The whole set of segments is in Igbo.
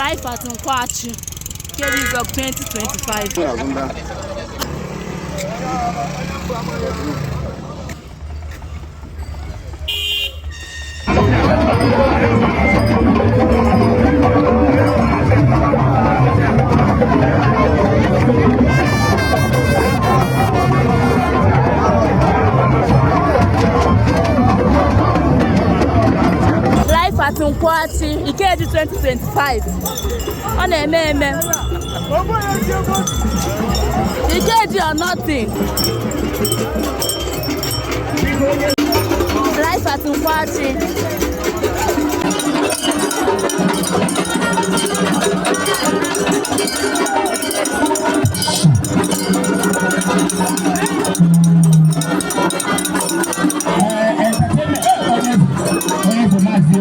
Life at Nkwachi, Ikeji Izuogu 2025. Life at Nkwachi, Ikeji 2025. Ọ na-eme eme. Ikeji or nothing. Life at Nkwachi. Onye bụ maazị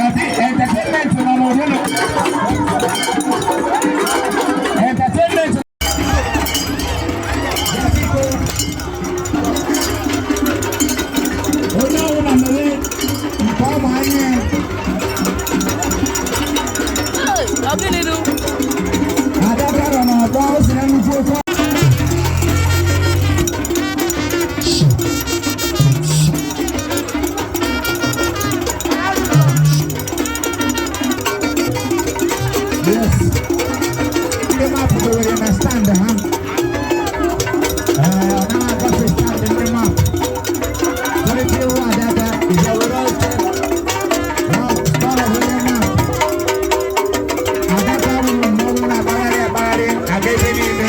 ọ dị entertainment nọ n'ụlọ entertainment. Onye ọbụla mere nke ọ ma anya. Hey, ọ gịnị nụ? Adaka nọ n'ọgbọ, o si na nnukwu oke. Yes. Ndị mapụ dowere na stand ha. Ee, ọ naghị agafe stand ndị mapụ. Tolite iwu adaka, ije were oche. Ọ onye mapụ. Adaka wuru mmọnwụ na-agbagharị agbagharị aga ebe niile.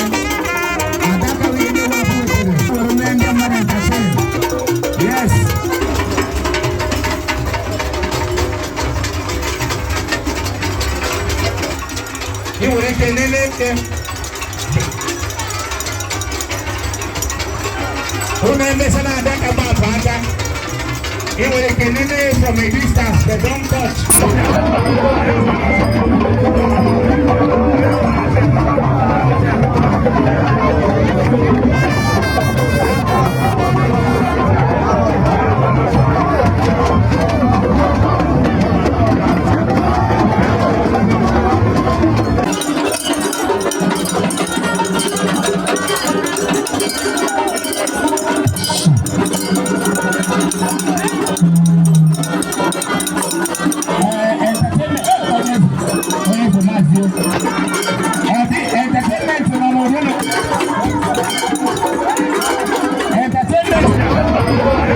Adaka wụ ihe wapụ wetere. Were mee ndị mmadụ entertain. Yes. Ị nwere ike nene ntị. Unu emesana adaka mapụ aka. Ị nwere ike nene from a distance, but don't touch. Entertainment, onye bụ maazị ọ dị entertainment nọ n'ụlọ entertainment.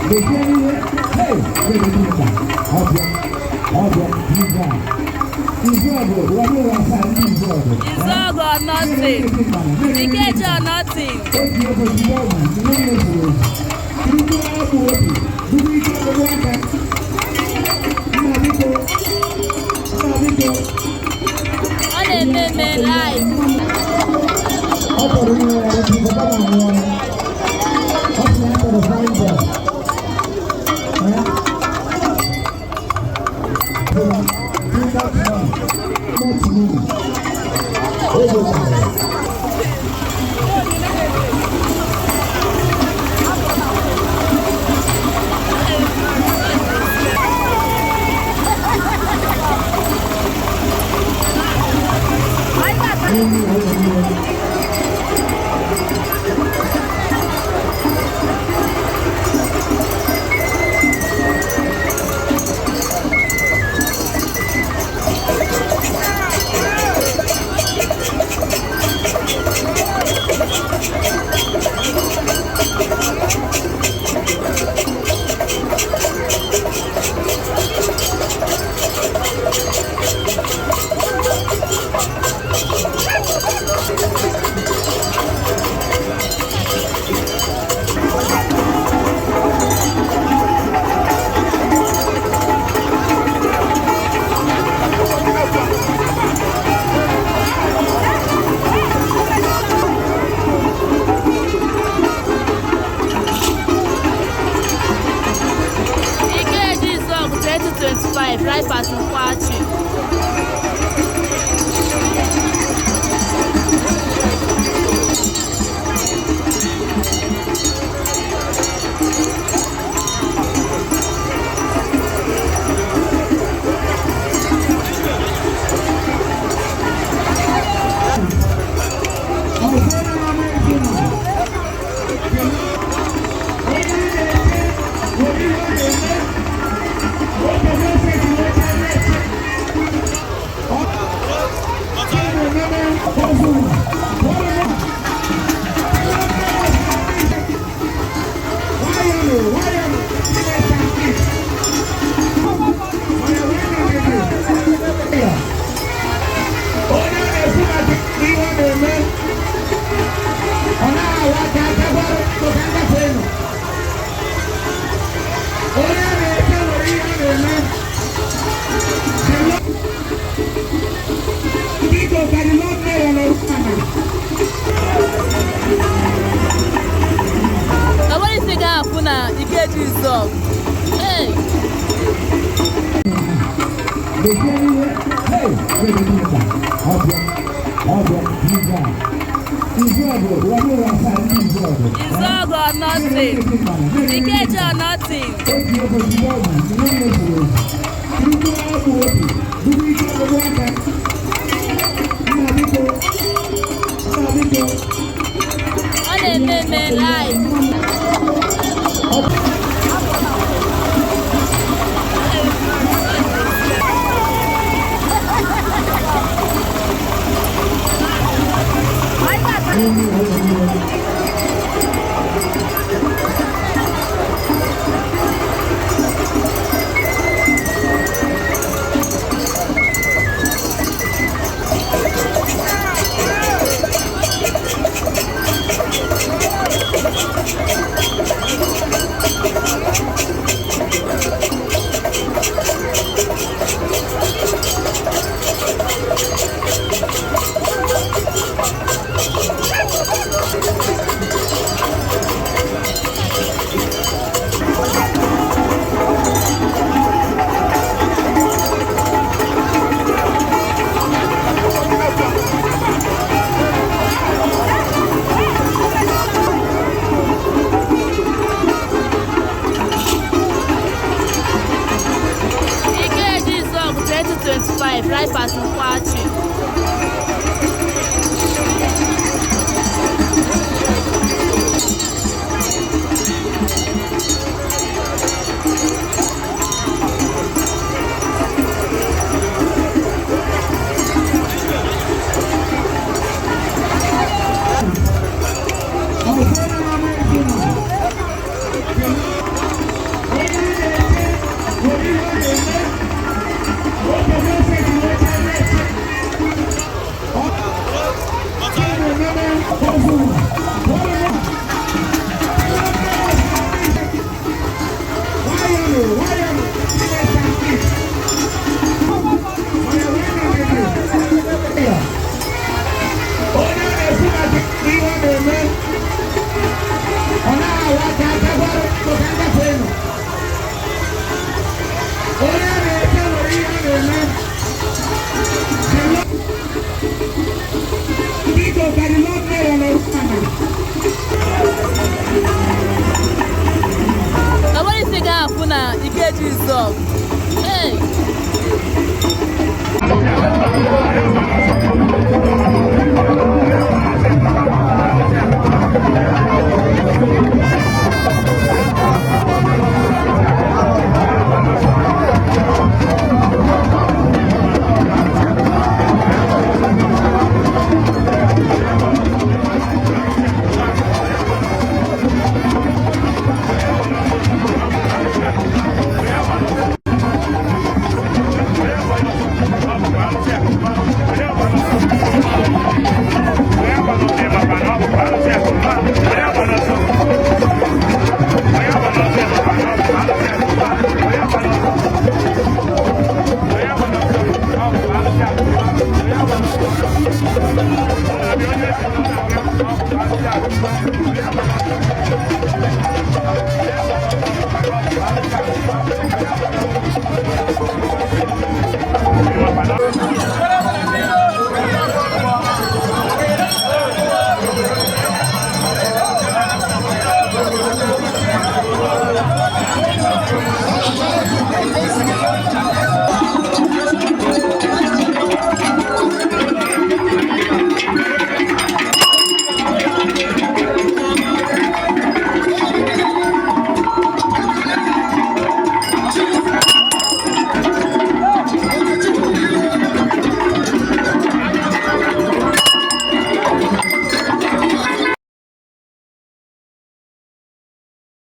Hey, wait a minute. Ọbịa, ọbịa, Izuogu. Izuogu, wọ́n ní wọ́n sá ní Izuogu. Izuogu or nothing. Ikeji or nothing. Obi ego Izuogu, ihe na-ezuru ezu. Ndị ọgwụ obi, ndị ike ọgwụ aka. Nna biko, nna biko. Ọ na-eme eme live. Ọ chọrọ inwe ya, ọ bụ na ọ sị ya chọrọ fine boy. Eh? Too much money. Much money. Ego karịrị. Izuogu or nothing. Ikeji or nothing. Ọ na-eme eme live.